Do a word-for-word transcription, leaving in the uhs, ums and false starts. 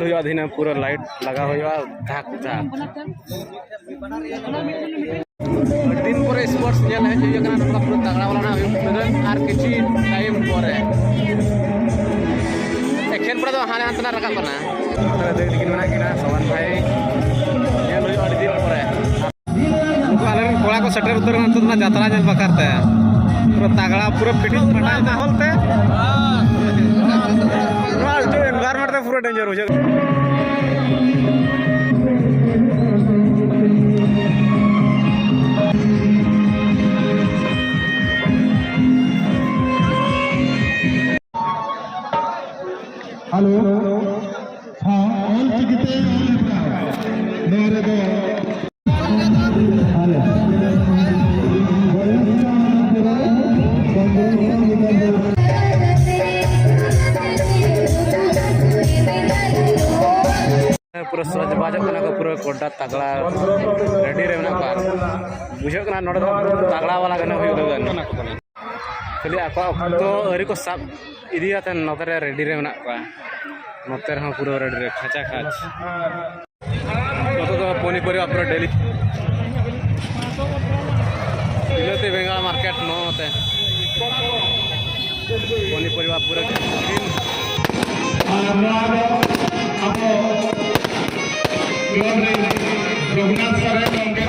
ᱦᱩᱭᱩᱜᱼᱟ ᱫᱷᱤᱱᱟᱹᱝ, ᱯᱩᱨᱟᱹ ᱞᱟᱭᱤᱴ ᱞᱟᱜᱟᱣ ᱦᱩᱭᱩᱜᱼᱟ, ᱡᱷᱟᱠ ᱡᱷᱟᱠ᱾ ᱟᱹᱰᱤ ᱫᱤᱱ ᱯᱚᱨᱮ ᱥᱯᱳᱨᱴᱥ ᱧᱮᱞ ᱦᱮᱡ ᱦᱩᱭ ᱟᱠᱟᱱᱟ, ᱱᱚᱝᱠᱟ ᱯᱩᱨᱟᱹ ᱛᱟᱜᱲᱟ ᱵᱟᱞᱟ ᱱᱟᱜ ᱦᱩᱭᱩᱜ ᱠᱟᱱᱟ᱾ ᱟᱨ ᱠᱤᱪᱷᱩ ᱴᱟᱭᱤᱢ ᱯᱚᱨᱮ ᱮᱠᱷᱮᱱ ᱯᱚᱨᱮ ᱫᱚ ᱦᱟᱱᱮ ᱦᱟᱱᱛᱮ ᱱᱟᱜ ᱨᱟᱠᱟᱵ ᱠᱟᱱᱟ᱾ ᱱᱚᱛᱮ ᱨᱮ ᱫᱟᱹᱲ ᱛᱤᱠᱤᱱ ᱢᱮᱱᱟᱜ ᱠᱤᱱᱟ, ᱥᱚᱵᱟᱱ ᱵᱷᱟᱭ᱾ ᱧᱮᱞ ᱦᱩᱭᱩᱜᱼᱟ ᱟᱹᱰᱤ ᱫᱤᱱ ᱯᱚᱨᱮ᱾ ᱩᱱᱠᱩ ᱟᱞᱮ ᱨᱮᱱ ᱠᱚᱲᱟ ᱠᱚ ᱥᱮᱴᱮᱨ ᱩᱛᱟᱹᱨ ᱮᱱᱟ ᱱᱤᱛᱚᱜ ᱫᱚ ᱱᱟᱜ ᱡᱟᱛᱨᱟ ᱧᱮᱞ ᱵᱟᱠᱷᱨᱟ ᱛᱮ᱾ ᱯᱩᱨᱟᱹ ᱛᱟᱜᱲᱟ, ᱯᱩᱨᱟᱹ ᱯᱷᱤᱴᱤᱝ ᱯᱷᱟᱴᱟᱣ ᱢᱟᱦᱚᱞ ᱛᱮ᱾ ᱱᱚᱣᱟ ᱦᱤᱡᱩᱜ ᱮᱱᱵᱷᱟᱭᱨᱚᱱᱢᱮᱱᱴ ᱛᱮ ᱯᱩᱨᱟᱹ ᱰᱮᱧᱡᱟᱨ ᱵᱩᱡᱷᱟᱹᱜ ᱠᱟᱱᱟ᱾ ᱦᱮᱞᱳ, ᱦᱮᱸ, ᱚᱞ ᱪᱤᱠᱤᱛᱮ ᱚᱞ ᱦᱮᱯᱨᱟᱣ᱾ ᱱᱚᱣᱟ ᱨᱮᱫᱚ ᱯᱩᱨᱟᱹ ᱥᱚᱡᱽ ᱵᱟᱡᱚᱜ ᱠᱟᱱᱟ ᱠᱚ, ᱯᱩᱨᱟᱹ ᱜᱚᱰᱟ ᱛᱟᱜᱲᱟ ᱨᱮᱰᱤ ᱨᱮ ᱢᱮᱱᱟᱜ ᱠᱚᱣᱟ᱾ ᱵᱩᱡᱷᱟᱹᱜ ᱠᱟᱱᱟ ᱱᱚᱰᱮ ᱫᱚ ᱛᱟᱜᱲᱟ ᱵᱟᱞᱟ ᱜᱟᱱ ᱦᱩᱭᱩᱜ ᱞᱟᱹᱜᱤᱫ᱾ ᱠᱷᱟᱹᱞᱤ ᱟᱠᱚᱣᱟᱜ ᱚᱠᱛᱚ ᱟᱹᱣᱨᱤ ᱠᱚ ᱥᱟᱵ ᱤᱫᱤᱭᱟ, ᱛᱮ ᱱᱚᱛᱮ ᱨᱮ ᱨᱮᱰᱤ ᱨᱮ ᱢᱮᱱᱟᱜ ᱠᱚᱣᱟ᱾ ᱱᱚᱛᱮ ᱨᱮᱦᱚᱸ ᱯᱩᱨᱟᱹ ᱨᱮᱰᱤ ᱨᱮ ᱠᱷᱟᱪᱟ ᱠᱷᱟᱪ᱾ ᱱᱚᱛᱮ ᱫᱚ ᱯᱚᱱᱤ ᱯᱚᱨᱤᱵᱟ ᱯᱩᱨᱟᱹ ᱰᱮᱞᱤ᱾ ᱵᱤᱞᱟᱹᱛᱤ ᱵᱮᱸᱜᱟᱲ ᱢᱟᱨᱠᱮᱴ ᱱᱚᱛᱮ᱾ ᱯᱚᱱᱤ ᱯᱚᱨᱤᱵᱟ ᱯᱩᱨᱟᱹ ᱟᱨ ᱱᱚᱣᱟ ᱫᱚ ᱟᱵᱚ ᱠᱞᱟᱵᱽ ᱨᱮᱱ ᱨᱚᱜᱷᱩᱱᱟᱛᱷ ᱥᱚᱨᱮᱱ ᱜᱚᱢᱠᱮ